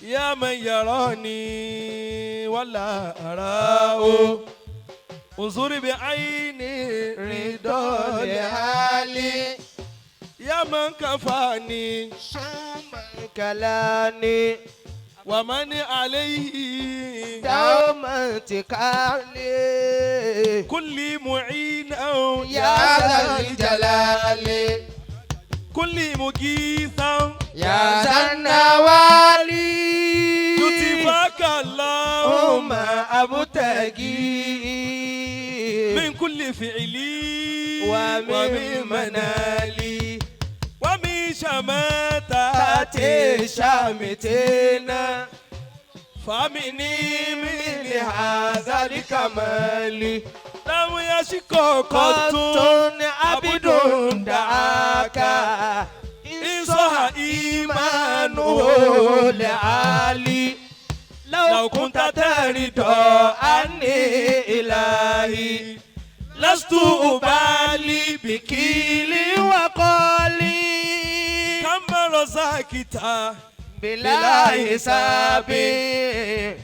يا من يراني ولا أراه انظر بعيني رضا لحالي يا من كفاني ثم كلاني ومن عليه دوما انتقالي كل معين يا ذا الجلال كل مجيثا يا ذا النوالي يتفاك اللهم ما أبتغي من كل فعلي ومن منالي ومن شماتة تاتي شامتنا فمني من هذا الكمال لم يشك قط قط عبد دعاك إن صح إيمانه إيمانه لعلي لو كنت ترضى عني إلهي لست أبالي بكيلي وقالي كم رزقت بلا حساب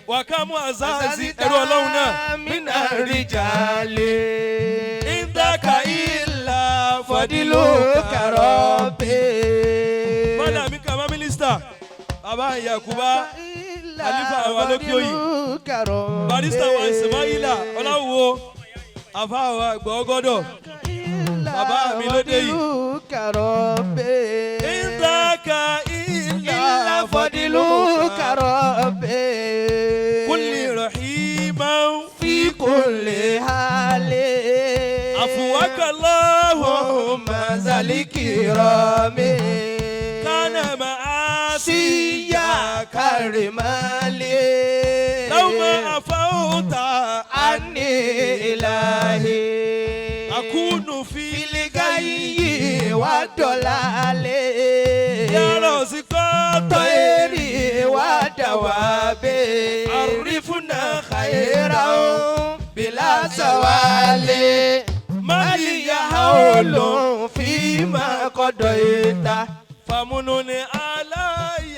وكم أزازي ẹrú Ọlọ́run náà من الرجال عندك إلا فضلك ربي Mọ́lá mi kàmá mínísítà bàbá Yakuba Khalifa wa lókè òyì. Barista wa Ismaila Ọláwùwò àfa wa gbọ́gọ́dọ̀ bàbá mi lóde yìí. عندك إلا فضلك ربي كل رحيما في كل حال عفوك الله اللهم ذا الكرام كان معاصي سيا كرمالي لو ما عفوت عني إلهي أكون في في الغي والضلال يا رزق طيري ودوابي عرفنا خيرا بلا زوال ما لي لي حول حول فيما قضيت فمنن علي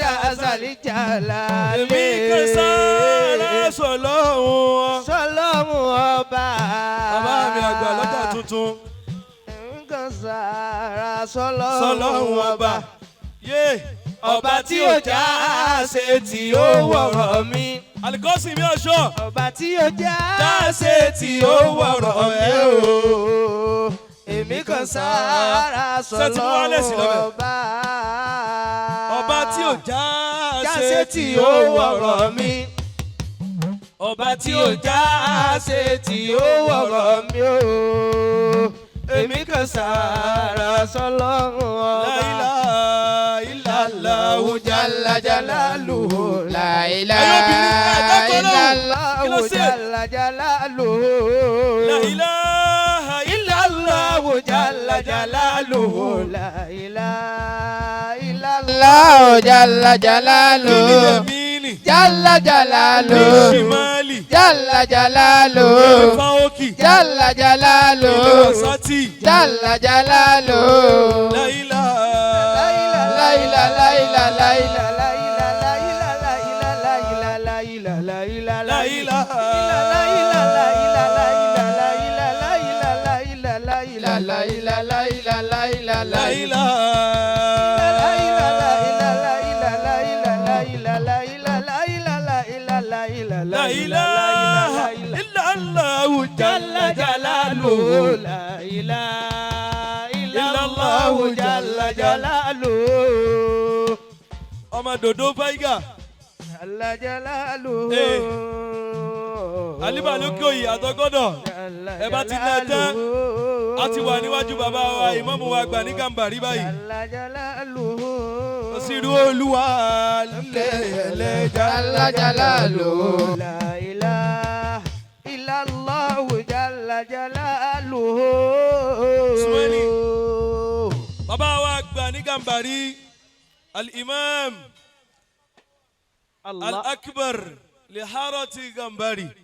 يا ذا الجلال èmi kan sára sọlọ́run Sọlọ́run ọba. Bàbá mi àgbà lọ́jà tuntun. Èmi kan sára sọlọ́run Sọlọ́run ọba yé. Ọba tí ó já ṣe tí ó wọ̀rọ̀ mi. Alikọ́sì mi ọ̀ṣọ́. Ọba tí ó já ṣe tí ó wọ̀rọ̀ mi o. Èmi kan sára Ṣé ti mú wálẹ̀ sí sọlọ́run lọ́bẹ̀? ọba. Ọba tí ó já Já ṣe tí ó wọ̀rọ̀ mi. Ọba tí ó já ṣe tí ó wọ̀rọ̀ mi o. Èmi kan sára sọlọ́run ọba. La ilaha illallahu Jalla jalaluhu. La Ẹ̀yin ilaha obìnrin, ẹ dákọ̀ lóhùn. illallah. Kí ló ṣe? Jalla jalaluhu. La ilaha illallahu Jalla jalaluhu. La ilaha illallah. Allahu jalla jalaluhu. Yamini Jalla jalaluhu. Shimali Jalla jalaluhu. Fáwọ́kì Jalla jalaluhu. Sátì Jalla jalaluhu. La ilaha La ilaha la ilaha la ilaha. La ilaha la ilaha la ilaha la ilaha la ilaha La ilaha La la ilaha la ilaha la ilaha La la ilaha. ilaha La ilaha illallahu jalla jalaluhu La ilaha Illallahu jalla jalaluhu. Ọmọ dòdò fáígà. Jalla jalaluhu. Eh. Àlífà lókè òyì àtọgọ́dọ̀ ẹ bá ti ná tán, a ti wà níwájú bàbá wa ìmáàmù wa àgbà ní Gàmbàrí báyìí. Jalla jalaluhu. Òsìrú olúwa lẹ́ẹ̀lẹ́jà. Jalla jalaluhu. La ilaha illallahu jalla jalaluhu. Sumani. Bàbá wa àgbà ní Gàmbàrí, al-imam Allah. al-akbar liharati Gàmbàrí.